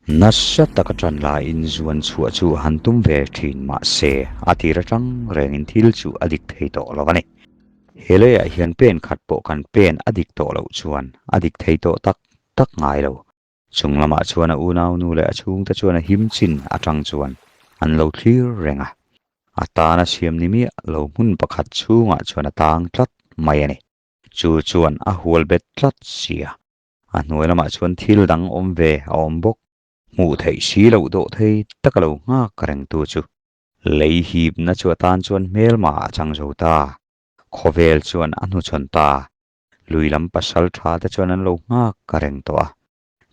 Nasa taka ṭan laiin zuan chhuah chu han tum ve ṭhin mah se, a tir aṭang rengin thil chu a dik thei tawh lo a ni. He leiah hian pen khat pawh kan pen a dik tawh loh chuan a dik thei tawh tak tak ngai lo. Chung lamah chuan a unaunu leh a chhungte chuan a him chin aṭang chuan an lo thlir reng a. A tana siam ni miah lo hmun pakhat chhungah chuan a tang tlat mai a ni. Chu chuan a hual bet tlat sia. A hnuai lamah chuan thil dang awm ve a awm bawk. Hmuh theih si loh dawh thei taka lo nghak rengtu chu lei hipna chu atan chuan hmelma a chang zo ta. Khawvel chuan a hnuchhawn ta. Lui lam pasal tha te chuan an lo nghak reng tawh a.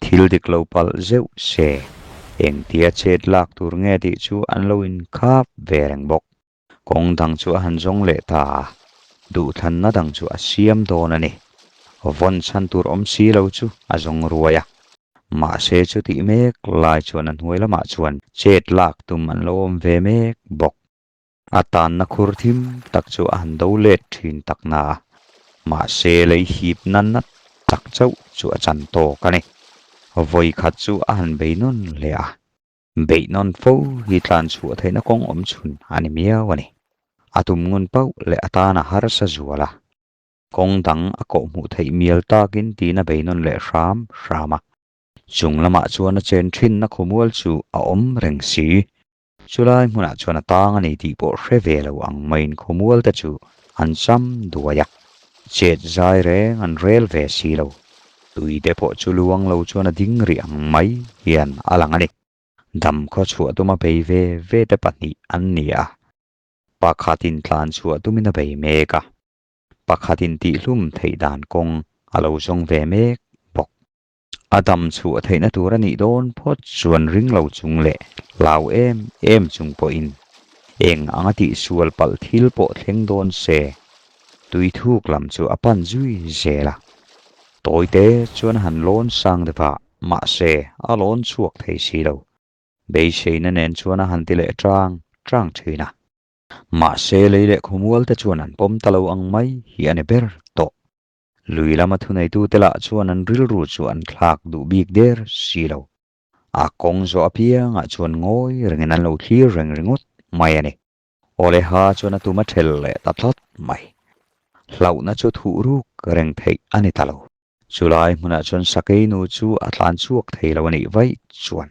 Thil dik lo palh zeuh se engtia chet lak tur nge tih chu an lo inkhap ve reng bawk. Kawng dang chu a han zawng leh ta a, duhthlanna dang chu a siam dawn a ni. Vawn chhan tur awm si lo chu a zawng ruai a. Mahse chutih mek lai chuan a hnuai lamah chuan chet lak tum an lo awm ve mek bawk. A tanna khur thim tak chu a han do let thin tak na a, mahse lei hip na nat tak chauh chu a chan tawk a ni. Vawi khat chu a han bei nawn leh a. Beih nawn fo hi tlan chhuah theihna kawng awm chhun a ni miau a ni. A tum ngun pauh leh a tan a harsa zual a. Kawng dang a kawh hmuh theih mial takin tiin a bei nawn leh hram hram a. Chung lamah chuan a chen thinna khawmual chu a awm reng si. Chulai hmunah chuan a tang a ni tih pawh hre ve lo ang maiin khawmual te chu an cham duai a. Chet zai reng an rel ve si lo. Tui te pawh chu luang lo chuan a ding rih ang mai hian a lang a ni. Dam khaw chhuah tuma bei ve ve te pahnih an ni a. Pakhatin tlan chhuah tumin a bei mek a. Pakhatin tihhlum theih dan kawng a lo zawng ve mek bawk. A dam chhuah theihna tur a nih dawn phawt chuan ring lo chung leh hlau em em chung pawhin eng anga tihsual palh thil pawh thleng dawn se tui thuk lam chu a pan zui zel a. Tawite chuan a han lawn sang deuh a, mahse a lawn chhuak thei si lo. Beiseina nen chuan a han ti leh chang chang thin a. Mahse lei leh khawmual te chuan an pawm ta lo ang mai hi a ni ber tawh. Lui lama thuneitute lah chuan an rilru chu an thlak duh bik der si lo. A kawng zawh apiangah chuan ngawi rengin an lo thlir reng ringawt mai a ni. Awleha chuan a tum a ṭhel leh ta tlat mai. Hlauhna chu thuh ruk reng theih a ni ta lo. Chulai hmunah chuan Sakeinu chu a tlan chhuak thei lo a nih vaih chuan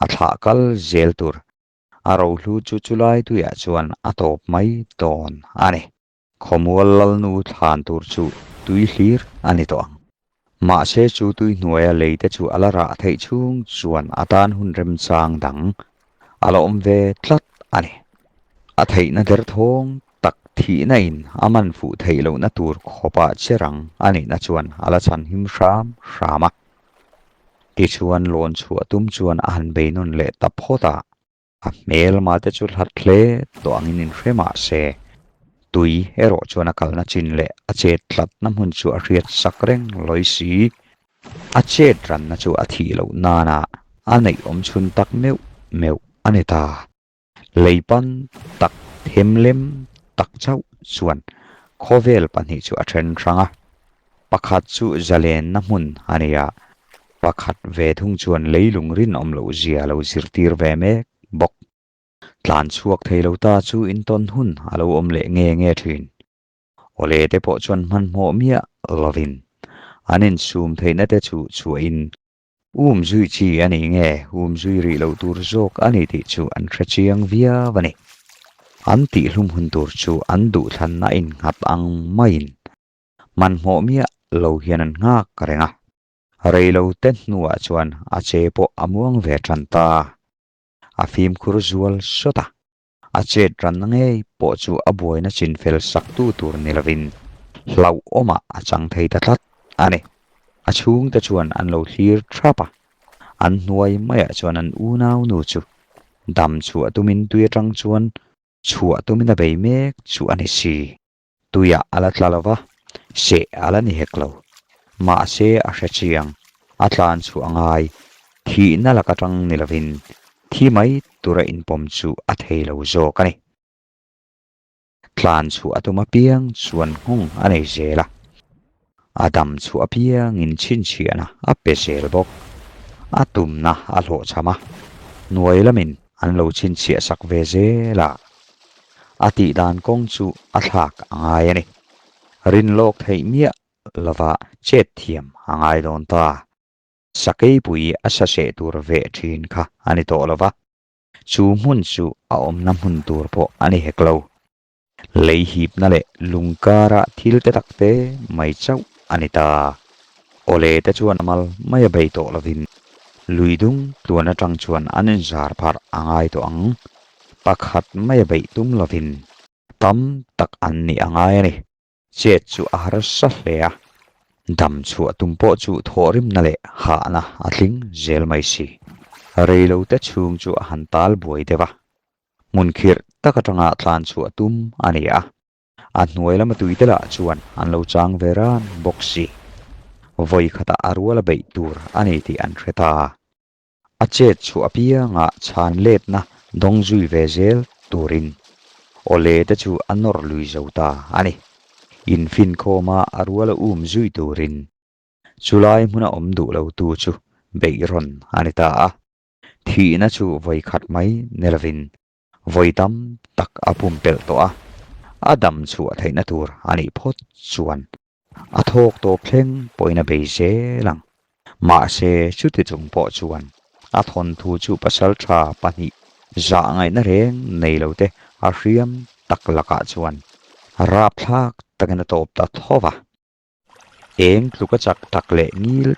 a thlah kal zel tur a rohlu chu chulai tuiah chuan a tawp mai dawn a ni. Khawmual lalnu thlan tur chu tui hlir a ni tawh ang. Mahse chu tui hnuaia lei te chu a la rah theih chhung chuan a tan hun remchang dang a la awm ve tlat a ni. A theihna derthawng tak thihna in a man fuh theih lohna tur khawpah che rang a nihna chuan a la chhan him hram hram a. Tichuan lawn chhuah tum chuan a han bei nawn leh ta phawt a. A hmelma te chu hlat hle tawh angin inhre mah se, tui erawh chuan a kalna chin leh a chet tlatna hmun chu a hriat sak reng lawi si. A chet ranna chu a thih loh nana a neih awm chhun tak meuh meuh a ni ta. Lei pan tak them lem tak chauh chuan khawvel pahnih chu a then hrang a. Pakhat chu zalenna hmun a ni a, pakhat ve thung chuan leilung rinawm loh zia a lo zirtir ve mek bawk. Tlan chhuak thei lo ta chu intawn hun a lo awm leh nge nge thin. Awle te pawh chuan hmanhmawh miah lovin an insum theihna te chu chhuahin um zui chi a ni nge um zui rih loh tur zawk a ni tih chu an hre chiang viau a ni. An tihhlum hun tur chu an duhthlanna innghat ang maiin Hmanhmawh miah lo hian an nghak reng a, reilo te hnuah chuan a che pawh a muang ve tan ta. A fimkhur zual sawt a, a chet ranna ngei pawh chu a buaina chinfel sak tu tur ni lovin hlauhawmah a chang thei ta tlat a ni. A chhungte chuan an lo thlir thap a, an hnuai maiah chuan an unau nu chu dam chhuah tumin tui atang chuan chhuah tumin a bei mek chu a ni si. Tuiah a la tla lo va, seh a la ni hek lo. Mahse a hre chiang, a tlan chhuah a ngai, thihna lak atang ni lovin thi mai tura inpawm chu a thei lo zawk a ni. Tlan chhuah a tum apiang chuan nghawng a nei zel a, a dam chhuah apiangin chhinchhiahna a pe zel bawk. A tumna a hlawhchham a, hnuai lamin an lo chhinchhiah sak ve zel a. A tihdan kawng chu a thlak a ngai a ni. Rin lawk theih miah lova chet thiam a ngai dawn ta. Sakeipui a sa seh tur veh thin kha a ni tawh lova, chu hmun chu a awmna hmun tur pawh a ni hek lo. Lei hipna leh lung kara thil te tak te mai chauh a ni ta. Awle te chuan a mal mai a bei tawh lovin lui dung tluan atang chuan an inzar pharh a ngai tawh ang. Pakhat mai a beih tum lovin tam tak an nih a ngai a ni. Chet chu a harsa hle a, dam chhuah tum pawh chu thawhrimna leh hahna a tling zel mai si. Reilote chhung chu a han tal buai deuh a, Hmun khirh tak atanga tlan chhuah tum a ni a, a hnuai lama tuite lah chuan an lo chang ve ran bawk si. Vawi khatah a rual a beih tur a ni tih an hre ta. A chet chhuah apianga chhan letna dawng zui ve zel turin awle te chu a nawr lui zo ta a ni. Infinkhawma a rual a um zui turin chulai hmuna awm duh lotu chu beih rawn a ni ta a. Thihna chu vawi khat mai ni lovin vawi tam tak a pumpelh tawh a, a dam chhuah theihna tur a nih phawt chuan a thawk tawp thleng pawhin a bei zel ang. Mahse, chuti chung pawh chuan a thawnthu chu pasaltha pahnih zah ngaihna reng nei lo te a hriam tak lakah chuan rapthlak takin a tawp ta tho va. Eng tluka chak tak leh ngil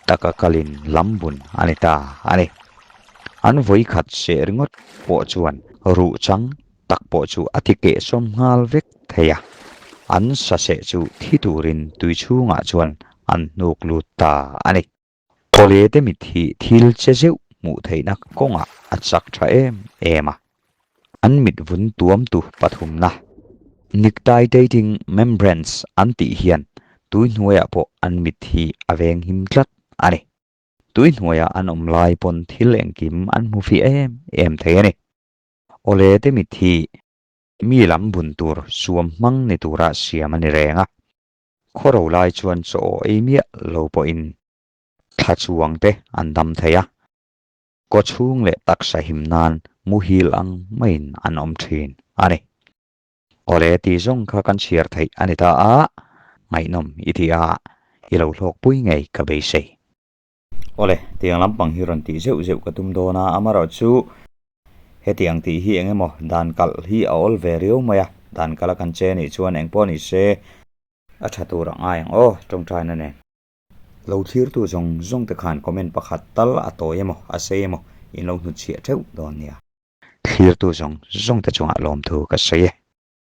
taka kalin lambun a ni ta a ni. An vawi khat seh ringawt pawh chuan ruh chang tak pawh chu a ti kehsawm nghal vek thei a, an sa seh chu thi turin tui chhungah chuan an hnuk lut ta a ni. Kawle te mit hi thil che zeuh hmuh theihna kawngah a chak tha em em a, an mit vun tuamtu pathumna, nictitating membranes an tih hian tui hnuaiah pawh an mit hi a veng him tlat a ni. Tui hnuaiah an awm lai pawn thil engkim an hmu fih em em thei a ni. Awle te mit hi mi lam bun tur suam hmang ni tura siam a ni reng a. Khawro lai chuan chaw ei miah lo pawhin thla chuang te an dam thei a, kaw chhung leh taksa him nan muhil ang maiin an awm thin a ni. Awle tih zawng kha kan chhiar theih a ni ta a, ngaihnawm i ti a, i lo hlawkpui ngei ka beisei. Awle, tiang lampang hi rawn tih zeuh zeuh ka tum dawn a, amaherawhchu hetiang tih hi eng emaw dan kalh hi a awl ve riau mai a, dan kalh a kan che anih chuan eng pawh ni se a tha tur a ngai ang aw tawngtaina nen. Lo thlirtu zawng zawng te khan comment pakhat tal a tawi emaw a sei emaw in lo hnutchhiah theuh dawn nia. Thlirtu zawng zawng te chungah lawmthu ka sawi e.